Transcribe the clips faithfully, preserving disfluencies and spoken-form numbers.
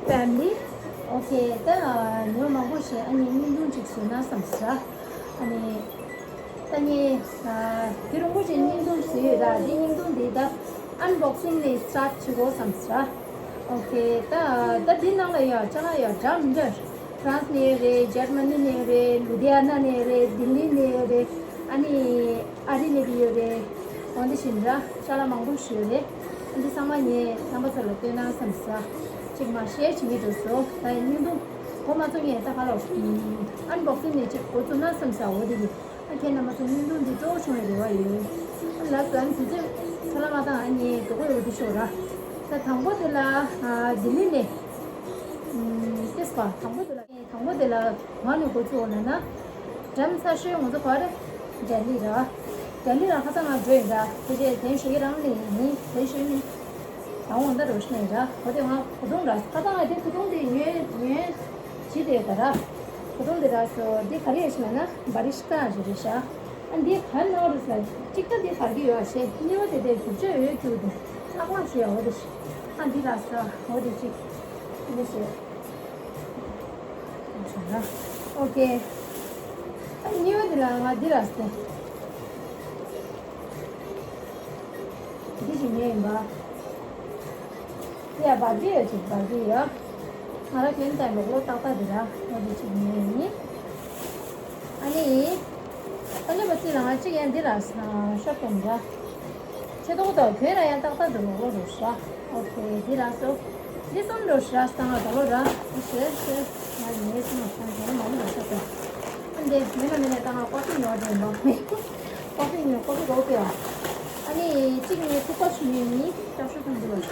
Family. Okay, ད་ཉི་མ་མང་པོ་ཞིག་ཨ་ནི་བརྙན་ཐུང་ཅིག་བཟོས་ན་བསམ་ས། ཨ་ནི་ད་ངས་ཨ་དེ་རིང་པོ་ཞིག་བརྙན་ཐུང་བཟོས་ཡོད་ར། དེ་བརྙན་ཐུང་དེ་ད་unboxing་ནས་start་བྱེད་དགོས་བསམ་ས། Okay, ད་ད་དེ་ནང་ལ་ཡ་ཅ་ལག་ཡ་འདྲ་མི་འདྲ། France་ནས་རེད། Germany་ནས་རེད། Ludhiana་ནས་རེད། Delhi་ནས་རེད། ཨ་ནི་ཨ་རི་ནས་ཡོད་རེད། འོ་འདི་བཞིན་ར་ཅ་ལག་མང་པོ་ཞིག་ཡོད་རེད། ཨ་འདི་ཚང་མ་ངས་རྣམ་པ་ཚོ་ལ་སྟོན་ན་བསམ་ས། ཅིག་མ་share་བྱེད་ཀྱི་འགྲོ་སོང་། ད་ཡིན་བརྙན་ཐུང་གོ་མ་ཚོ་ངས་ད་ག་ལ་unboxing་ནས་ཅིག་འགོ་བཙུགས་ན་བསམ་ས། འོ་འདི་གི་ཨ་ཁྱེད་རྣམ་པ་ཚོ་བརྙན་ཐུང་འདི་སྤྲོ་བོ་བྱུང་བའི་རེ་བ་ཡོད། ཨ་ལགས་སོ། ཨ་ནི་དུས་ཚོད་ཚ་ལ་མ་བཏང་། ཨ་ནི་དོ་གོ་ཡོད་དུ་ཤོག་ར། ད་དང་པོ་དེ་ལ་ཨ་ལྡི་ལི་ནས་ཨམ་ཏེས་པ་དང་པོ་དེ་ལ། དང་པོ་དེ་ལ་གང་ནས་འགོ་བཙུགས་ན་ན། འགྲམ་ཚ་ཤོས་ང་ཚོ་ག་རེ། ལྡི་ལི་ར། ལྡི་ལི་ར་ཁ་སང་ང་འགྲོ་ཡིན་ར། དེ་རྗེས་དེ་ཞོགས་ཀྱི་རང་ལས་ཡིན། དེ་ཞོགས་ནི། ད་འོང་ད་རོ་ཤི་ནས་ར། འོ་དེ་ང་གོ་ཐུང་ར། ཁ་སང་ང་དེ་གོ་ཐུང་དེ་ཉོས་ཉོས་བྱས་དེ་ད་ར། གོ་ཐུང་དེ་ར་སོ་དེ་ག་རེ་ཡོད་ཤི་ན་ན་བ་རི་ཤི་ཀ་ཞིག་རེད་ཤག་ཨ་འདི་ག་ནོར་ས་གཅིག་ད་འདི་གར་གི་ཡོད་ཤེ། གཉིས་པ་དེ་དེ་རྒྱུ་ཆ་ཡོད་རྒྱུ་དེ་ལྷག་མ་ཞུ་ཡ། འོ་དེ་ཤི་ཨ་འདི་ར་ས་འོ་དེ་གཅིག་འདི་ཤེ། ཨོ་ཀེ། ཨ་གཉིས་པ་དེ་ལ་ང་འདི་ར་ས་འདི་ཞིག་ཉོས་ཡིན་པ། ཡ་བར་གྱི་ཡོད་ཅིག་བར་གྱི་ཡོད། ང་ར་གྱོན་དང་ལོག་ལོག་ཏག་ཏག་འདི་ར་ང་འདི་ཅིག་ཉོས་ཡིན། ཨ་ནི། ཨ་ནི་བ་ཙི་ལ་ང་གཅིག་ཡང་འདི་ལ་ཤོག་དང་འདྲ། ཆེ་ཏོག་ཏོ་གྱོན་ར་ཡང་ཏག་ཏག་འདི་ལོག་ལོག་རོ་ཤ། ཨོ་ཁེ་འདི་ར་སོ། འདི་གསུམ་རོ་ཤ་སང་ང་ད་ལོ་ར། ཨ་ཤེ་ཤེ། ང་ཉོས་སོང་ང་སང་གྱོན་མང་རོ་ཤ་ཏོ། ཨ་འདི་མེད་ན་མེད་ན་ད་ང་ཀོ་ཕི་ཉོ་བ་འདྲ་ཡིན་པ། ཀོ་ཕི་ཉོ་ཀོ་ཕི་རོ་ཀེ་ཡ། ཨ་ནི་གཅིག་ནི་ཐུག་པ་ཞིག་ཉོས་ཡིན། སྐྱབས་ཤོག་ཐང་འདི་ལ།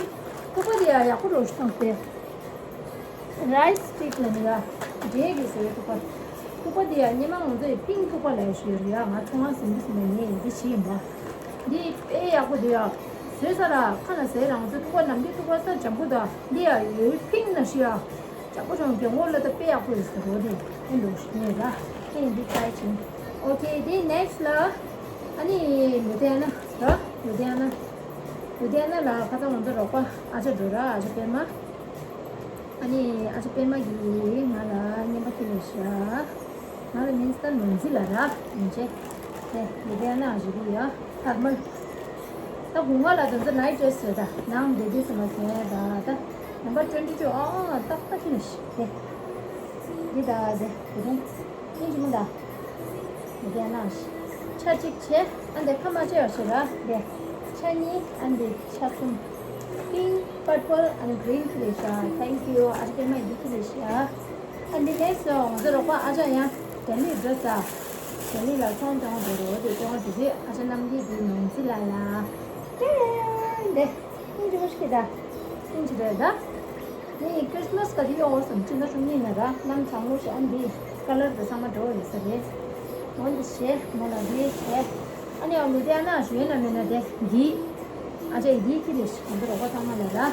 ཐུག་པ་འདི་ཡ་ཡག་པོ་རོ་ཤ་ཐང་སྟེ། རའི་སི་སི་ཊིག་ལ་ནི་ཡ། འབྲས་ཀྱི་ཟེར་བའི་ཐུག་པ། ཐུག་པ་འདི་ཡ་སྔོན་མ་ང་ཚོས་པིང་ཐུག་པ་ལབ་ཞུ་ཡ། ང་ཚོ་ང་ཟིན་འདི་ཟིན་ན་ངས་འདི་ཞིག་ཡིན་པ། འདི་དཔེ་ཡག་པོ་འདུག་ཡ། བཟོས་ས་ར་ཁ་ན་ཟས་རང་ཚོའི་ཐུག་པ་ནམ་རྒྱུན་ཐུག་པ་ས་འཇམ་པོ་དང་འདི་ཡ་ཡོད་པིང་ན་ཞུ་ཡ། འཇམ་པོ་བྱུང་གྱོན་གོ་ལ་ད་དཔེ་ཡག་པོ་ཡོད་ཟེར་རོ་དེ་ཨེ་འདུག་ཞུ་ངས་ར། ཨེ་འདི་ཀའི་ཅིང་། ཨོ་ཁེ། འདི་ནེག་སི་ལ་ཨ་ནི་ལུ་དེ་ན་ར། ལུ་དེ་ན། ལུ་དེ་ན་ལ་ཁ་ཚ་ང་ཚོ་རོགས་པ་ཨ་ཅག་འགྲོ་ར། ཨ་ཅག་པད་མ། ཨ་ནི་ཨ་ཅག་པད་མ་གིས་ང་ལ་རྔན་པ་ཁྱེར་ལས་ཤག་ང་ལ་མིན་སི་ཊར་ནོར་འཛིན་ལ་ར་ཡིན་ཅེ། དེ་ལི་དེ་ན་ཞུ་གི་ཡ། ཐར་མལ། ད་དགུན་ཁ་ལ་དོན་ཚོ་ནའི་ཊི་ཌེ་སི་རེད་ད། ནང་བདེ་དུས་སུ་མ་གྱོན་ད། ད་ནམ་བར་ཊུ་ཝེན་ཊི་ཊུ། ཨ་ཨ་ཏག་ཏག་ཁྱེར་ལས་ཤག་དེ་འདི་ད་དེ་དེ་རིང་སྙིང་རྗེ་མོ་ད། འདི་ན་ཆ་གཅིག་བྱས། ཨ་འདི་ཁ་མ་བྱས་པ་ཞིག་ར། འདི་ཆ་གཉིས། ཨ་འདི་ཆ་གསུམ། Pink, purple and green་ཁྱེར་ཤག Thank you. ཨ་ཅག་པད་མ་འདི་ཁྱེར་ཤག་ཨ་འདི་ནེག་སི་ང་ཚོ་རོགས་པ་ཨ་ཅག་ཡང་ལྡི་ལི་འགྲོ་ས། ལྡི་ལི་ལ་ཚོང་སྐྱོང་འགྲོ་རོགས་དེ་སྐྱོང་དུས་དུས་ཨ་ཅག་རྣམ་རྒྱལ་འདི་ནོར་འཛིན་ལ་ལ། ཀེ་འདི་སྙིང་རྗེ་མོ་ཞིག་གི་ད། སྙིང་རྗེ་རེད་ད། ངས་ཁྲིས་མས་ག་དུས་ཡོང་བ་སམ་ཕྱི་ཟླ་བཅུ་གཉིས་ནས་ར། གནམ་གྲང་མོ་ཞིག་ཨ་འདི་ཀ་ལར་དེ་ཚང་མ་འགྲོ་ཡོད་ས་རེད། འོན་ཏེ་བྱས་མོ་ལ་འདི་བྱས། ཨ་ནི་ཨ་ལུ་དེ་ཨ་ན་ཞུ་ཡོད་ན་མེད་ན་དེ་འདི། ཨ་ཅག་འདི་ཁྱེར་ལས་ཤག་ང་ཚོ་རོགས་པ་ཚང་མ་ལ་ར།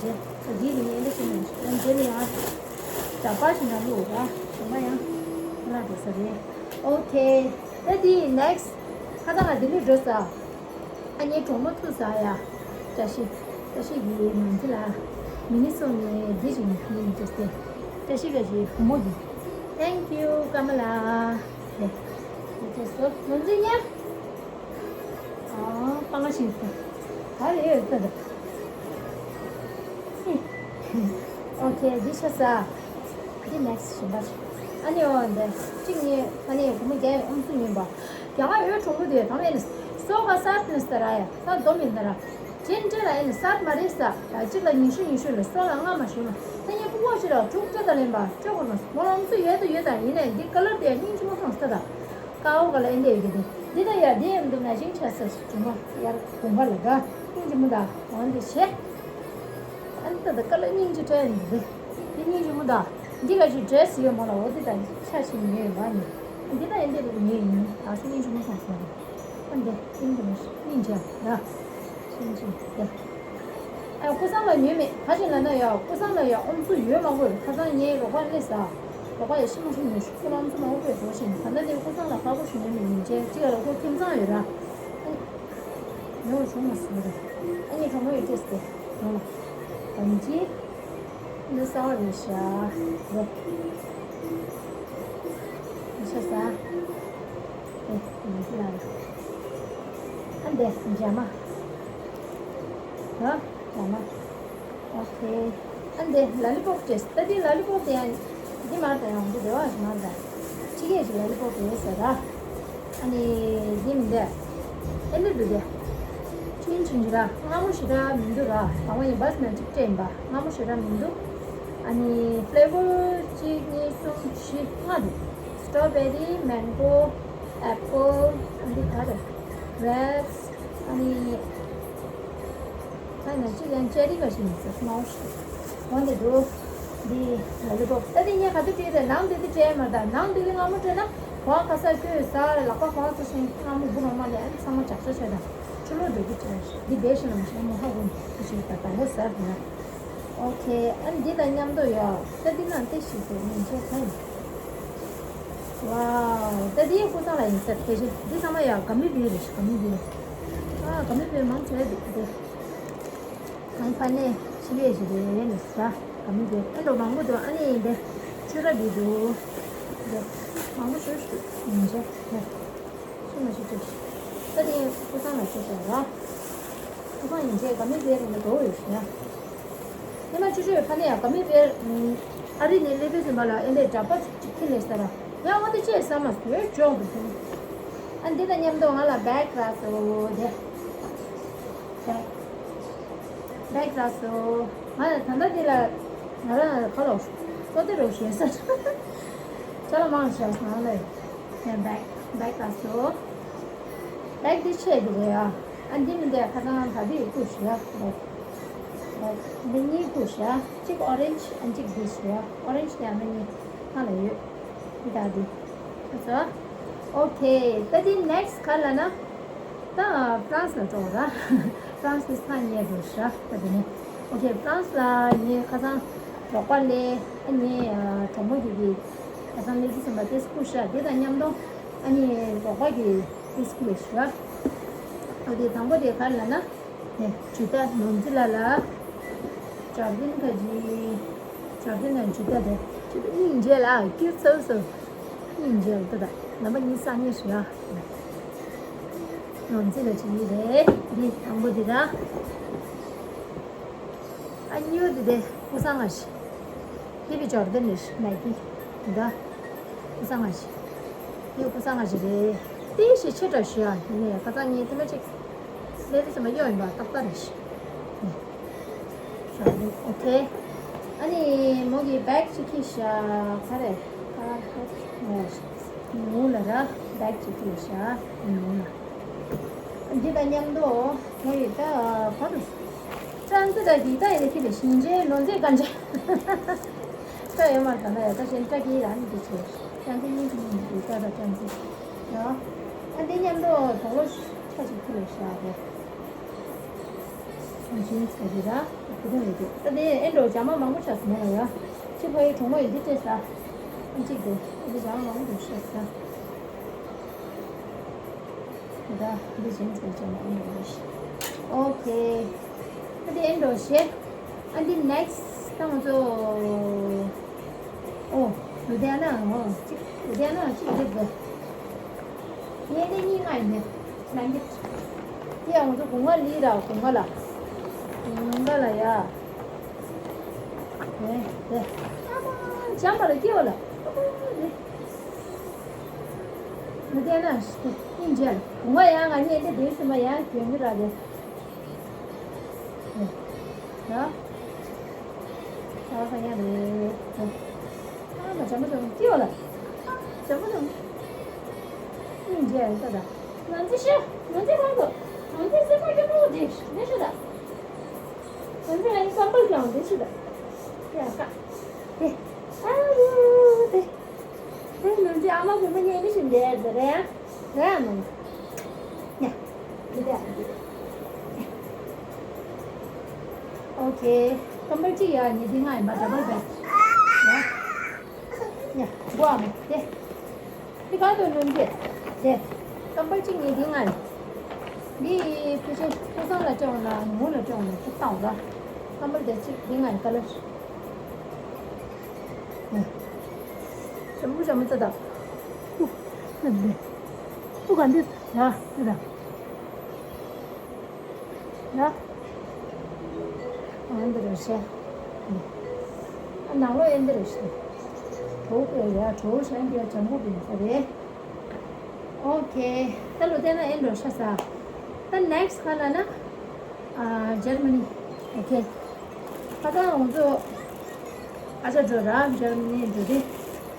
འདི་འདི་ནི་ཨེ་འདྲ་ཞིག་མེད་ཤག་ཨ་འདི་ནི་ཡང་འདྲ་པར་ཞིག་ན་ལུག་ར། ཞོགས་པ་ཡང་ཁོ་ན་འགྲོ་ས་རེད། ཨོ་ཁེ། ད་འདི་ནེག་སི་ཁ་ད་ང་ལྡི་ལི་འགྲོ་ས། ཨ་ནི་གྲོགས་མོ་ཐུག་ས་ཡ། བཀྲ་ཤིས། བཀྲ་ཤིས་ཀྱིས་ང་ཚོ་ལ་མི་ནི་སོ་ནས་འདི་ཞིག་ཡིན་ཅེས་ཏེ། བཀྲ་ཤིས་ཀྱི་བུ་མོ་གིས། Thank you ཀརྨ་ལགས། དེ་ཅེས་སོ་ང་ཚོ་ཉ། ཨ་པང་ང་ཞིག་སོ། ག་རེ་ཡོད་ས་རེད། ཨོ་ཁེ། འདི་ཤ་ཟ། འདི་ནེག་སི་གཞན་པ་ཞིག་ཨ་ནི་འོ་འདི་གཅིག་གཉིས། ཨ་ནི་སྒོར་མོ་བརྒྱ་ཡི་ཨམ་སྲུ་ཉོས་པ། རྒྱ་གར་ཡོད་གྲོགས་པོ་དེ་དང་ཨེ་ནི་སོ་ག་སར་ནི་སྟ་ར་ཡ་ས་རྡོ་མིན་ད་ར། ཅན་ཏྲེ་ལ་ཨེ་ནི་སར་མ་རེད་ས། ཡ་གཅིག་ལ་ཉི་ཤུ་ཉི་ཤུ་ལ་སོ་ལ་ལྔ་མ་ཞུ་མ། ད་ངས་ཕྲུ་གུ་ཞིག་ལ་དྲུག་སྤྲད་ད་ལེན་པ་སྤྲད་དགོས་མ་སོང་། མོ་ལ་ཨམ་སྲུ་ཡོད་དུ་ཡོད་ད། ཡིན་ནའི་འདི་ཀ་ལར་དེ་ཡ་སྙིང་རྗེ་མོ་སོང་སྟ་ད། ཀའོ་ག་ལ་ཨེ་འདྲ་ཡོད་ཀྱི་འདུག་འདི་ད་ཡ་འདི་ཨེ་འདུག་ན་ཞིང་ཆ་ས་ཞིག་བྱུང་བ་ཡར་དགོན་པ་ལ་དགའ་སྙིང་རྗེ་མོ་དང་འོན་ཏེ་བྱས། ཨ་ནི་ད་ད་ཀ་ལ་སྙིང་རྗེ་སྤྲད་ཡིན་འདི། འདི་སྙིང་རྗེ་མོ་དང་འདི་ག་ཞིག་འདྲེས་ཡོད་མོ་ལ། འོ་འདི་ད་ཆ་ཞིག་ཉོས་ཡོད་མ་ནི། འདི་ད་ཨེ་འདྲ་རེད་ཉོས་ཡིན། ད་སུ་སྙིང་རྗེ་མོ་སོང་སོང་རེད། ཨ་འདི་སྙིང་རྗེ་མོ་སྙིང་རྗེ་ཡ། སྙིང་རྗེ་ཡ། ཨ་ཀུ་སང་ལ་ཉོས་མེད། ག་ཅིག་ལ་ན་ཡ་ཀུ་སང་ལ་ཡ་ཨོམ་སུ་ཡོད་མ་དགོས། ཁ་སང་ངའི་རོགས་པ་སླེབས་ས། རོགས་པ་ཡ་ཤི་མ་ཤི་ཉོས་ཤི་ཁོ་ལ་ཨོམ་སུ་མ་དགོས་པའི་འགྲོ་ཤིང་ད་ལྟ་དེ་ཀུ་སང་ལ་ཁག་པོ་ཞིག་ཉོས་མེད། ཉིན་བྱས་གཅིག་ལ་ཁོ་ཁྱིམ་ཚང་ཡོད་ར། ཨ་ཉོ་བྱུང་མ་སོང་རེད། ཨ་ངའི་གྲོགས་མོ་ཡོད་ཅེས་ཏེ་ཡོང་ལ། གང་ཅི། འདི་གསར་པ་རེད་ཤག་འདི་ཤ་ཟ། འདི་མི་ཤི་ལ། ཨ་འདི་འཇམ་མ། ཧ། འཇམ་མ། ཨོ་ཁེ། ཨ་འདི་ལ་ལི་པོབ་ཅེས། ད་འདི་ལ་ལི་པོབ་དེ་ཡང་འདི་མར་དང་ཡང་འདི་རེད་བ། མར་དང་ཕྱི་རྒྱལ་གྱི་ལ་ལི་པོབ་དེ་ཟེར་ར། ཨ་ནི་འདི་མི་འདི་ཨེ་འདི་འདུག་དེ། ཆུན་ཆུན་གྱི་ར། སྔ་མོ་ཞེ་དྲག་མི་འདུག་ར། དང་པོ་ཡིན་པ་སྨན་གཅིག་སྤྲད་ཡིན་པ། སྔ་མོ་ཞེ་དྲག་མི་འདུག་ཨ་ནི་ཕི་ལེ་ཝར་གཅིག་གཉིས་གསུམ་བཞི་ལྔ་འདུག་སི་ཊོ་བེ་རི། མེང་གོ། ཨེ་པལ། ཨ་འདི་ག་རེད། གྷེ་རེབ་སི། ཨ་ནི། ད་ནི་གཅིག་ཡང་ཅེ་རི་ག་ཞིག་མི་ཟེར། སྨྲ་བོ་ཞིག་འོན་ཏེ་འདུག་འདི་ལ་ལི་པོབ། ད་འདི་ངས་ག་དུས་སྤྲད་རེད། ནང་འདི་དུས་སྤྲད་མ། ད་ནང་འདི་གི་སྔ་མོ་སྤྲད་ན་གོང་ཁ་ས་སྐྱོད་ས་ལག་པ་གོང་ས་ཞིང་སྔ་མོ་སྦུ་རོ་མ་ལས་ཚང་མ་ཇག་ཆ་བྱས་དང་ཆུ་ལོག་འགྲོ་གི་བྱས། འདི་བེ་ཤི་ལམ་ཞིག་མོ་ཧ་གོ་གི་ཞིག་ད་དང་པོ་ཟེར་ན། ཨོ་ཁེ། ཨ་འདི་དང་མཉམ་དུ་ཡ། ད་འདི་ནང་ཏེ་ཞིག་ཟེར་ཉིན་ཆད་ཚ་ཡིན། ཝའོ། ད་འདི་ཀུ་སང་ལ་ཡིན་ཟེར། ཕལ་ཆེར་འདི་ཚང་མ་ཡ་ག་མི་བེ་རེད། ག་མི་བེ། ཨ་ག་མི་བེ་མང་ཆེ་བ་འདི་འདི། ཁང་ཕ་ནས་ཕྱི་ལས་ཞིག་རེད་ནས་ཟ། ག་མི་དེ་ཨེ་འགྲོ་མང་པོ་འདུག་ཨ་ནི་འདི་ཆུ་ར་འདི་འདུག་འདི་མང་པོ་ཞུ་ཞུ་ཡིན་ཆེ་ནས་ཤི་མ་ཤི་ཅིག་ད་དེ་ཕུ་ཐང་ལ་ཆེ་ཞིག་ར། ཕུ་ཐང་ཡིན་ཆེ་ག་མི་དེ་རེད་ན་འགྲོ་ཡོད་ཤི་ཡ། ཉི་མ་ཆུ་ཆུ་ཕ་ནས་ཡ་ག་མི་དེ་ཨ་རི་ནས་ལེ་བེ་ཟིན་པ་ལ་ཨེ་འདྲས་འདྲ་པ་ཅིག་ཁྱི་ལས་ས་ར་ཡ། འོ་དེ་ཅེས་ས་མ་ཟོས་ཅོག་འདུག་ཨ་འདི་དང་མཉམ་དུ་ང་ལ་བེག་ར་སོ་དེ་བེག་བེག་རག་སོང་། ང་ད་ལྟ་འདི་ལ་ང་རང་ཁ་ལོ་སོ་ཏེ་རོ་ཞེས་ཟེར། ཅ་ལ་མང་ཞག་ང་ལ་ཡང་བེག་བེག་རག་སོང་། བེག་འདི་ཆེ་འདི་རེད་ཨ། ཨ་འདི་མི་འདྲ་ཁ་སང་ད་འདི་ཀུ་ཤ་བེག་བེག་འདི་གཉིས་ཀུ་ཤ་གཅིག་ཨོ་རེན་ཇི་ཨ་གཅིག་འདི་ཤ་ཨོ་རེན་ཇི་དེ་ཨ་མ་གཉིས་ཁ་ལ་ཡོད། འདི་ད་འདི་ཁ་སོ། ཨོ་ཁེ། ད་འདི་ནེག་སི་ག་ལ་ན། ད་ཧྥ་རན་སི་ལ་འགྲོ་ར། ཧྥ་རན་སི་ས་ཉེ་འགྲོ་ཤ་ད་དེ་ནས། ཨོ་ཁེ། ཧྥ་རན་སི་ལ་ངའི་ཁ་སང་རོགས་པ་ལས་ཨ་ནི་གྲོགས་མོ་གི་གི་ཁ་སང་ལས་ཀྱི་སེམས་པ་ཏེ་སྐུ་ཤ་དེ་དང་མཉམ་དུ་ཨ་ནི་རོགས་པ་གི་ཏེ་སྐུ་ལས་ཤ། ཨོ་དེ་དང་པོ་དེ་ག་ལ་ན། ནས་ཇུ་ཏ་ནོར་འཛིན་ལ་ལ། ཇོར་ཌན་ཁ་ཇི། ཇོར་ཌན་ནས་ཇུ་ཏ་དེ་ཇུ་ཏ་གཉིས་མཇལ་ལ་ཀིར་ཚོ་སོ། གཉིས་མཇལ་ལ་ད་ད་ནམ་པ་གཉིས་ས་གཉིས་ཤི་ཡ། ནོར་འཛིན་ལ་ཇི་ཡི་རེད་འདི་དང་པོ་འདི་ད། ཨ་གཉིས་པ་འདི་དེ་ཀུ་སང་ང་ཤི། འདི་བི་ཇོར་ཌན་ནས་ཤི་ནའི་ཀི་འདི་ད། ཁ་སང་ང་ཞིག་ཡོད། ཁ་སང་ང་ཞིག་རེད། དེ་ཞིག་ཆེ་དྲགས་ཞུ་ཡ་ཡིན་ནས་ཁ་སང་ངས་དེ་མ་ཅིག་ལས་དེ་ཚོ་མ་གཡོག་ཡིན་པ་ཏག་ཏག་རེད་ཤི། ཨོ་ཁེ། ཨ་ནི་མོ་གི་བེག་ཅིག་ཁྱེར་ཤག་ག་རེ། ཨ་ཁ་ངོ་ལ་ར་བེག་ཅིག་ཁྱེར་ཤག་ངོ་ལ། འདི་དང་མཉམ་དུ་ངོ་ཡི་ད་ག་རུ། ཀྲན་ཙི་ད་གི་ད་ཡི་ཁྱེར་ཤིང་ཇེ་ལོ་ཛེ་གན་ཇེ། ད་ཡོད་མ་རེད། ད་ན་ཡ་ད་གཞན་ཀྲ་གི་རང་གི་ཆེ། ཀྲན་ཙི་གཉིས་ཀྱི་མིང་གི་ཀྲ་ད་ཀྲན་ཙི། ཡ། ཨ་འདི་མཉམ་དུ་དོག་ལོ་ཆ་ཞིག་ཁུ་ལ་ཤ་རེད། ཨ་ཇིན་ཚ་གི་ར་ཁུ་དོན་ཡོད་གི་ད་དེ་ཨེ་འགྲོ་ཇ་མ་མང་པོ་ཆགས་སོང་ན་ཡ། ཅི་ཕ་ཡི་གྲོགས་མོ་ཡི་འདི་སྤྲད་ས། ཨ་གཅིག་དེ་ཨ་འདི་ཇ་མ་མང་པོ་འགྲོ་ཤ་ས། ད་འདི་ཇིན་ཚ་གི་ཇ་མ་མང་པོ་འགྲོ་ཤ། ཨོ་ཁེ། ཨ་འདི་ཨེ་འགྲོ་ཤེ། ཨ་འདི་ནེག་སི་ད་ང་ཚོ། ཨོ། ལུ་དྷི་ཡ་ན་ཨོ། གཅིག་ལུ་དྷི་ཡ་ན་གཅིག་འདི་དགོས། ངས་འདི་གཉིས་ལྔ་ཡིན་ནས། ལན་འདི། འདི་ཡང་ང་ཚོ་དགུན་ཁ་ལི་ར་དགུན་ཁ་ལ། དགུན་ཁ་ལ་ཡ། དེ་དེ། ཨ་མ་འཇམ་པ་ལ་སྐྱེ་བ་ལ། ཨ་མ་དེ། ལུ་དྷི་ཡ་ན་ཤི་དེ་གཉིས་མཇལ། དགུན་ཁ་ཡང་ང་གཉིས་འདི་དེ་སུ་མ་ཡང་གྱོན་གི་ར་དེ། ཡ། ས་ས་ཡ་རེད། ཨ་མ་འཇམ་པོ་འཇམ་པོ་སྐྱེ་བ་ལ། འཇམ་པོ་འཇམ་པོ། སྙིང་རྗེ་ཡ་ད་ད། ང་ཚོ་ཤི། ང་ཚོ་གང་དུ། ང་ཚོ་སེམས་པ་སྐྱོ་པོ་དེ་དེ་ཤི་ད། ང་ཚོ་ཡ་ནི་བསམ་པ་ཀྱང་དེ་ཤི་ད། ཡ་ཀ། དེ། ཨ་རུ་དེ། དེ་ནང་ཚེ་ཨ་མ་བུ་མོ་གཉིས་ནི་ཞིག་འདས་ཟེར་རེད་ཡ། རེད་ཡ་མ། ཡ། འདི་དེ། ཨོ་ཁེ། ཀམ་པར་གཅིག་ཡ་ཉི་ཟླ་ལྔ་ཡིན་པ་འདྲ་པར་བས། ཡ། ཡ། འགོ་ཨ་མ་དེ། འདི་ག་དུ་ནོན་གི། དེ། ཀམ་པར་གཅིག་ཉི་ཟླ་ལྔ་ཡིན། འདི་ཕལ་ཆེར་ཕོ་བཟང་ལ་སྤྲད་འོང་ན་ངོ་ལ་སྤྲད་འོང་ན་ཁྱེད་བཏང་ར། ཀམ་པར་དེ་གཅིག་ཉི་ཟླ་ལྔ་ཡིན་ཀ་ལར། ཞྭ་མོ་ཞྭ་མོ་ཙ་ད། ཨུ། ཨུ་ག་འདི། ཡ་ཡ། ཡ། ཨ་འདི་རེད་ཤག་ཨ་ནང་ལོགས་ཨེ་འདི་རེད་ཤག་གྲོ་བོ་ཡ་གྲོ་བོ་ཤང་གི་ལྗང་གུ་བིན་ས་རེད། ཨོ་ཁེ། ད་ལོ་དེ་ན་ཨེ་འགྲོ་ཤག་ས། ད་ནེག་སི་ག་ལ་ན། ཨ་ཇར་མ་ནི། ཨོ་ཁེ། ད་ད་ང་ཚོ་ཨ་ཅག་འགྲོ་ར་ཇར་མ་ནི་འགྲོ་དེ།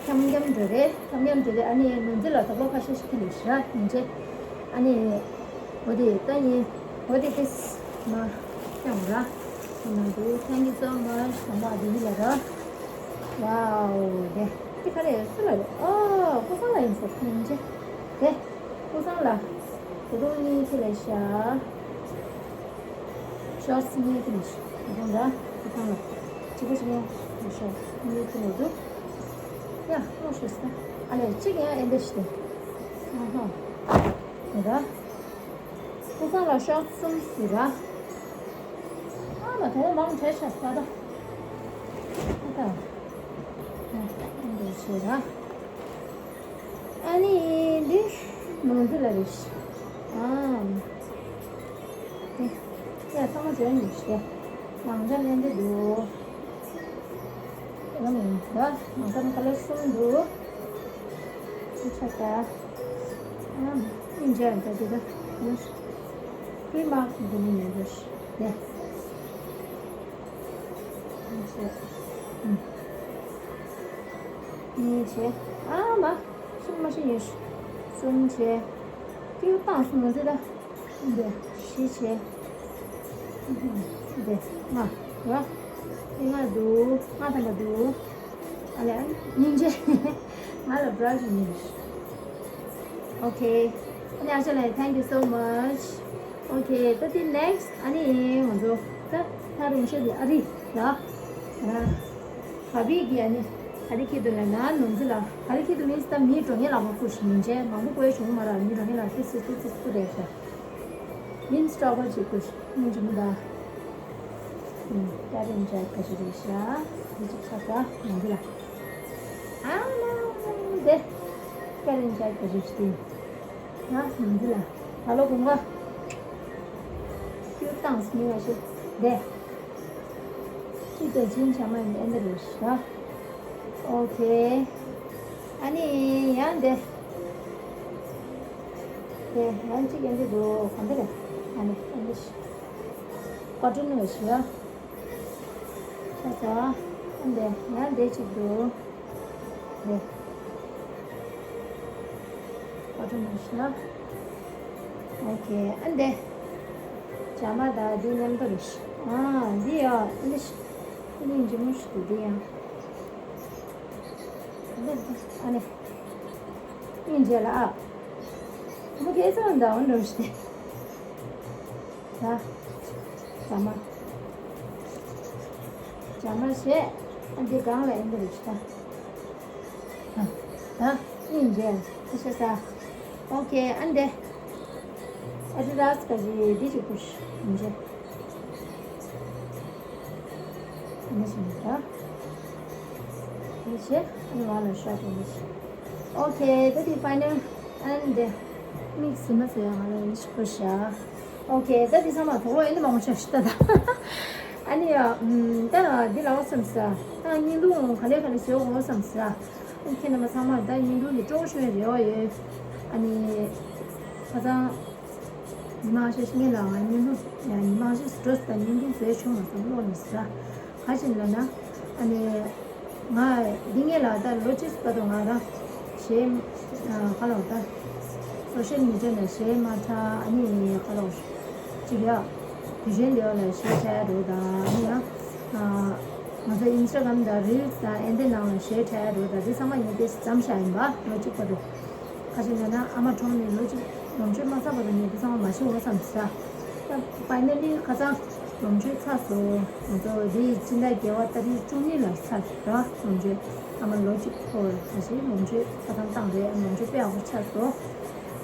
འཁྱམ་འཁྱམ་འགྲོ་རེད། འཁྱམ་འཁྱམ་འགྲོ་རེད། ཨ་ནི་ནོར་འཛིན་ལ་དོགས་པ་ཁ་ཤས་ཤིག་ཐོན་འདུག་ཤག་ཡིན་ཅེ། ཨ་ནི་འོ་དེ་ད་ཡིན། འོ་དེ་ཏིས་མ་ཀྱང་ར། ཁོ་ན་འདུག Thank you so much. དམ་པ་དེ་ཡིན་ལ་ར། ཝའོ་དེ་དེ་ག་རེ་སུ་ལ་རེད། ཨོ་ཀུ་ཧྥང་ལ་ཡིན་ཟེར་ཁོ་ཡིན་ཅེ། དེ་ཀུ་ཧྥང་ལ་ད་དུང་གཉིས་ཁྱེར་ལ་ཤག་ཤོར་སི་གཉིས་ཀྱི་ནི་ཤོར་སི་འདྲ་ཁོ་ཚང་ལ་གཅིག་པ་ཞིག་ཡང་ཤོར་སི་གཉིས་ཀྱི་ནི་འདུག་ཡ་ཨོ་ཤོར་སི་ཨ་ལས་གཅིག་ཡང་ཨེ་འདྲ་ཞིག་སྟེ། ཨ་ཧ། འདི་འདྲ་ཁོ་ཚང་ལ་ཤོར་སི་གསུམ་ཟེར་ར། ཨ་མ་དོ་མང་བྲལ་ཤག་ས་ད། ཨ་ད། ཨ་འདྲ་ཞིག་ར། ཨ་ནི་འདི་ནོར་འཛིན་ལ་རེད། ཨ། དེ་ཡ་ཚང་མ་འཇོན་ནི་ཞེ། ནང་ཆ་ལེན་འདི་འདུག་ཨ་ནི་ད་ནང་ཆ་ནི་ཁ་ལེ་གསུམ་འདུག་ཨ་ཆ་ད། ཨ་ནི་འཇོན་ད་དེ་ད། ཡོ་ཤི། ཕི་མ་འདི་ནི་ཡོད་ཤི། དེ། ཨ་ཆ། ཨ། གཉིས་བྱས། ཨ་མ། གསུམ་མ་ཤི་ཉི་ཤུ། གསུམ་བྱས། ཀིའུ་བཏང་སོང་ཟེར་ད། འདི་བཞི་བྱས། འདི་ལྔ། ར། འདི་ལྔ་འདུག་ལྔ་ཐམ་པ་འདུག་ཨ་ལས་སྙིང་རྗེ། ང་ལ་བྲ་ཞིག་ཉི་ཤུ། ཨོ་ཁེ། ཨ་ནི་ཨ་ཅག་ལགས་thank you so much. ཨོ་ཁེ། ད་དེ་ནེག་སི་ཨ་ནི་ང་ཚོ་ད་ད་རུང་ཤེས་དེ་ཨ་རི་ལ། ཨ། བ་བི་གི་ཨ་ནི་ག་རེ་ཁྱེར་འདུག་ལབ་ན་ནོར་འཛིན་ལ་ག་རེ་ཁྱེར་འདུག་མིན་ད་མི་འགྲོ་ངེས་ལ་མ་བསྐུར་ཞིག་ཡིན་ཅེ་མང་པོ་བསྐུར་བྱུང་མ་ར་མི་འགྲོ་ངེས་ལ་ཏི་སི་ཏི་སི་བསྐུར་རེད་ཤག་མིན་སི་ཊོག་པར་ཅིག་བསྐུར་ཞིག་མིན་ཅི་མི་ད། ཀ་རེ་འཇག་ག་ཞིག་རེད་ཤག་འདི་ཅིག་ཆགས་ད་ནོར་འཛིན་ལ། ཨ་ལ་དེ་ཀ་རེ་འཇག་ག་ཞིག་སྟེ། ང་ནོར་འཛིན་ལ་ད་ལོ་དགུན་ཁ་ཁྱོད་བཏང་སྙིང་བ་ཞིག་དེ། གཅིག་དེ་ཕྱིན་བྱ་མ་ཡིན་ཨེ་འདི་རེད་ཤག་ཨོ་ཁེ། ཨ་ནི་ཡང་དེ། དེ་ཡང་གཅིག་ཨེ་འདི་འདུག་ག་འདི་རེད། ཨ་ནི་ཨེ་འདི་ཤག་ཀོ་ཊོན་ནི་ཤག་ཆ་ཆ། ཨ་འདི་ཡང་དེ་གཅིག་འདུག་དེ། ཨོ་ཊོ་མ་ཤི་ན། ཨོ་ཁེ། ཨ་འདི། ཇ་མ་དང་འདི་མཉམ་དུ་རེད། ཨ་འདི་ཡ་ཨ་འདི་ཤི། ཨ་འདི་འཇིམ་མོ་ཞིག་འདུག་འདི་ཡང་། ཨ་འདི་ཨ་ནི། སྙིང་རྗེ་ལ་ཨ། ཁོ་མོ་ཁེ་ཚང་འདྲ་འོ་འགྲོ་ཤི། ད། ཇ་མ། ཇ་མ་བྱས། ཨ་འདི་སྒང་ལ་ཨེ་འདི་རེད་ཤི་ད། ད། ད། ཨིན་ཇེ། ཨ་ཤ་ས། ཨོ་ཁེ། ཨ་འདི། ཨ་ཌི་ཌཱ་སི་ག་ཞིག་འདི་ཅིག་པུ་ཤི། ཨིན་ཇེ། ཨ་འདི་ཞིག་ད། ཨིན་ཇེ། ཨ་ནི་ང་ལ་ཤོག་ཨིན་ཇེ། ཨོ་ཁེ། ད་འདི་ཕའི་ནལ། ཨ་འདི། མིག་སི་མ་ཟེར་ཡ་ང་ལ་ཨིན་ཇེ་པུ་ཤ། ཨོ་ཁེ། ད་འདི་ཚང་མ་དོགས་པ་ཡོད་ན་མང་པོ་ཆགས་ཤི་ད་ད། ཨ་ནི་ཡ། ཨམ། ད་འདི་ལ་བསམ་ས། ད་བརྙན་ཐུང་ག་ལེ་ག་ལེ་བཟོ་དགོས་བསམ་ས། ཨ་ཁྱེད་རྣམ་པ་ཚང་མར་ད་བརྙན་ཐུང་འདི་སྤྲོ་པོ་ཤོར་བའི་རེ་བ་ཡོད། ཨ་ནི། ཁ་སང་། ཉི་མ་ཤས་ཤིག་ངས་ལ་ང་བརྙན་ཐུང་། ཡ་ཉི་མ་ཤས་ཤིག་འགྲོ་སོང་ད་བརྙན་ཐུང་བཟོས་བྱུང་མ་སོང་ཀློག་ནས་ཟ། ག་ཅིག་ལབ་ན། ཨ་ནི། ང་འདི་ངས་ལ་ད་ལོ་གཅིག་བར་དུ་ང་རང་གཞས། ཨ་ག་ལ་ད། སོ་ཤལ་མི་ཌི་ཡ་ནང་གཞས་མ་འཁྲབ་ཨ་ནི་ག་ལ། གཅིག་ཡ། དུས་ཆེན་འདི་ཡོ་ལ་གཞས་འཁྲབ་ཡ་འགྲོ་དང་ཨ་ནི་ཡ། ཨ་ང་ཚོ་ཨིན་སི་ཊ་གྷ་རམ་དང་རིལ་སི་དང་ཨེ་འདི་ནང་ལ་གཞས་འཁྲབ་ཡ་འགྲོ་དང་འདི་ཚང་མ་ངས་དེ་བརྩམས་བཞག་ཡིན་པ་ལོ་གཅིག་བར་དུ། ཁ་ཅིག་ལབ་ན་ཨ་མ་གྲོངས་ནས་ལོ་གཅིག་ལོ་མཆོད་མ་ཚར་བར་དུ་ངས་འདི་ཚང་མ་མ་ཤི་འོ་བསམ་ཟ། ད་ཕའི་ནལ་ལི་ཁ་སང་ལོ་མཆོད་ཚར་སོང་། ང་ཚོ་འདི་ཕྱི་ཟླ་བརྒྱད་པ་ཏ་རིག་བཅུ་གཉིས་ལ་ཚར་ར་ལོ་མཆོད། ཨ་མ་ལོ་གཅིག་འཁོར་ཁ་ཤས་ལོ་མཆོད་ཁ་སང་བཏང་རེད། ལོ་མཆོད་དཔེ་ཡག་པོ་ཆགས་སོང་།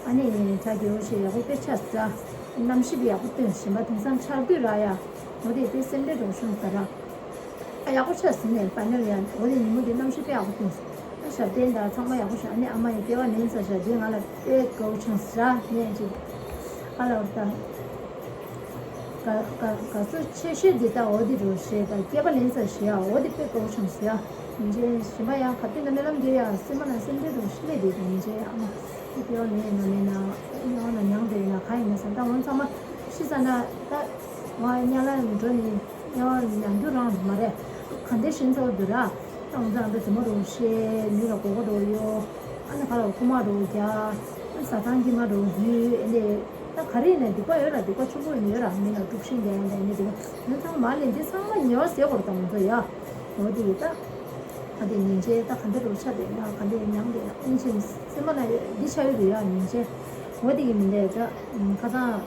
ཨ་ནི་གྲ་རྒྱས་པོ་ཞིག་ཡག་པོ་དཔེ་ཆགས་ས། གནམ་གཤིས་ཡག་པོ་སྟོན་བཞིན་པ་དེང་སང་ཆར་དུས་ར་ཡ། འོ་དེ་དཔེ་སེམས་ཁྲལ་འགྲོ་བྱུང་ས་ར། ཡག་པོ་ཆགས་ཟིན་ནས་ཕ་ནེལ་ཡང་འོ་དེ་ཉིན་མོ་དེ་གནམ་གཤིས་དཔེ་ཡག་པོ་བྱུང་། ཨ་ཞབས་བརྟན་དང་ཚང་མ་ཡག་པོ་བྱུང་། ཨ་ནི་ཨ་མ་ཡི་སྐྱེ་བ་ལེན་ཚར་ཤག་དེ་ང་ལ་དཔེ་དགའ་བོ་བྱུང་ཟེར་ནས་ཅིག་ཨ་ལ་འོ་ད། དགའ་དགའ་དགའ་བསུ་ཆེ་ཤོས་འདི་ལྟ་འོ་འདི་རུ་ཞེས་དང་སྐྱེས་པ་ལེན་ས་ཞེས་འོ་འདི་དཔེ་དགའ་བོ་བྱུང་ཟེར་ཡ། ཉིན་རྗེས་གཞན་པ་ཡང་ག་དུས་ན་རྨི་ལམ་འདི་ཡ་སེམས་པ་ན་སེམས་ཁྲལ་རུ་ཤི་ལེ་འདི་ཉིན་རྗེས་ཡ་མ་འདི་སྐྱེ་བ་ལེན་ན་མེད་ན་དམྱལ་བ་ན་མྱང་འདྲ་ཡིན་ན་ག་ཡིན་ན་ཟེར། ད་འོ་ཚང་མ་ཤི་ས་ན་ད་ང་དམྱལ་བ་འགྲོ་ནི་དམྱལ་བ་མྱང་རྒྱུ་རང་མ་རེད། ག་འདྲ་ཤི་ཚར་འདུག་ར། ཨང་ཚང་འདི་དེ་མ་རུ་ཤེས་མི་ལ་གོ་གོ་རུ་ཡོ། ཨ་ནི་ཁ་ལ་ཁུ་མ་རུ་རྒྱ། ཨ་ཟ་ཐང་གི་མ་རུ་ཡུ་ཨེ་ལེ། ད་ག་རེ་ནས་སྡིག་པ་ཡོད་ར། སྡིག་པ་ཆེན་པོ་ཡོད་ར། མི་ལ་དཀྲུག་ཤིང་རྒྱག་ཡ་འདྲ་ནི་སྡིག་པ་ཡོད་ཚང་མ་ལས་འདི་ཚང་མ་ཉེ་བར་ཟད་དགོས་ར། དང་ཚོ་ཡ། འོ་དེ་ཡི་ད། ཨ་དེ་ཉིན་བྱེད་ད་ག་འདྲ་རུ་ཆ་དེ་ན་ག་འདྲ་མྱང་དེ་ན་ཨིན་ཆེན་སེམས་པ་ན་འདི་ཆ་ཡོད་དེ་ཡ་ཉིན་བྱེད། འོ་དེ་གི་མི་འདྲ་ད་ཁ་སང་།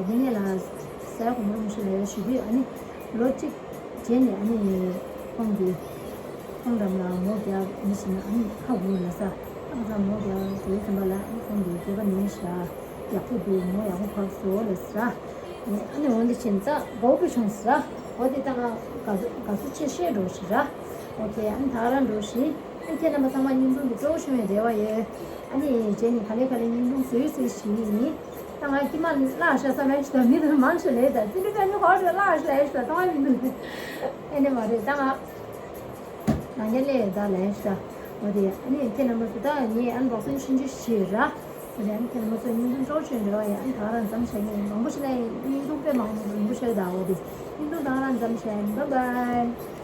དེ་ནས་ལ་ས་ཡ་གོང་མ་རིན་པོ་ཆེ་ལ་ཡ་ཞུ་དུས་ཨ་ནི་ལོ་གཅིག་རྗེས་ནས་ཨ་ནི་ཁོང་གིས་ཁོང་འགྲམ་ལ་མོ་རྒྱག་མི་ཤེས་ན་ཨ་ནི་ཧ་གོ་ལ་ས་ཨ་ཁ་མོ་རྒྱག་དེ་ཙམ་པ་ལ་ཨ་ནི་ཁོང་གིས་སྐྱེས་པ་ནས་ཤ་ཡག་པོ་འདུག་མོ་ཡག་པོ་ཕབ་སོ་ལ་ས་ཨ་ནི་འོན་ཏེ་ཕྱིན་ཙང་དགའ་བོ་བྱུང་ས་འོ་དེ་ད་ང་དགའ་བསུ་ཆེ་ཤོས་འགྲོ་ཤི་ར། ཨོ་ཁེ་ཨ་ནི་ད་རང་འགྲོ་ཤི། ཨ་ཁྱེད་རྣམ་པ་ཚང་མ་སྙིང་ཐུང་གི་སྤྲོ་བོ་བྱུང་བའི་རེ་བ་ཡོད། ཨ་ནི་རྗེས་ནས་ག་ལེ་ག་ལེ་སྙིང་ཐུང་བཟོས་བཟོས་ཤིག་ཡིན། ད་ང་ཁྱི་མ་བརླག་ཤག་བསམ་ཡ་ཞིག་དང་མི་དང་མང་ཆེ་ལས་དང་ཙི་ལི་པན་ནི་ཧོ་ཏེལ་བརླག་ཤག་ཡ་ཞིག་དང་ཐོང་ཡ་མི་འདུག་ཨེ་ནི་མ་རེད་ད་ང་རང་རྒྱ་ལས་ད་ལས་ཤག་འོ་དེ་ཨ་ནི་ཁྱེད་རྣམ་པ་ཚོ་ད་ངས་ཨ་ནི་རོགས་སེམས་ཤིན་ཅི་ཞིག་ར། འོ་དེ་ཨ་ནི་ཁྱེད་རྣམ་པ་ཚོ་སྙིང་ཐུང་སྤྲོ་བོ་བྱུང་རེ་བ་ཡོད། ཨ་ནི་ད་རང་མཚམས་བཞག་ངས་མང་པོ་ཞིག་ལ་སྙིང་ཐུང་དཔེ་མང་པོ་རིང་པོ་ཞིག་ད་འོ་དེ་སྙིང་ཐུང་ད་རང་མཚམས་བཞག་bye bye།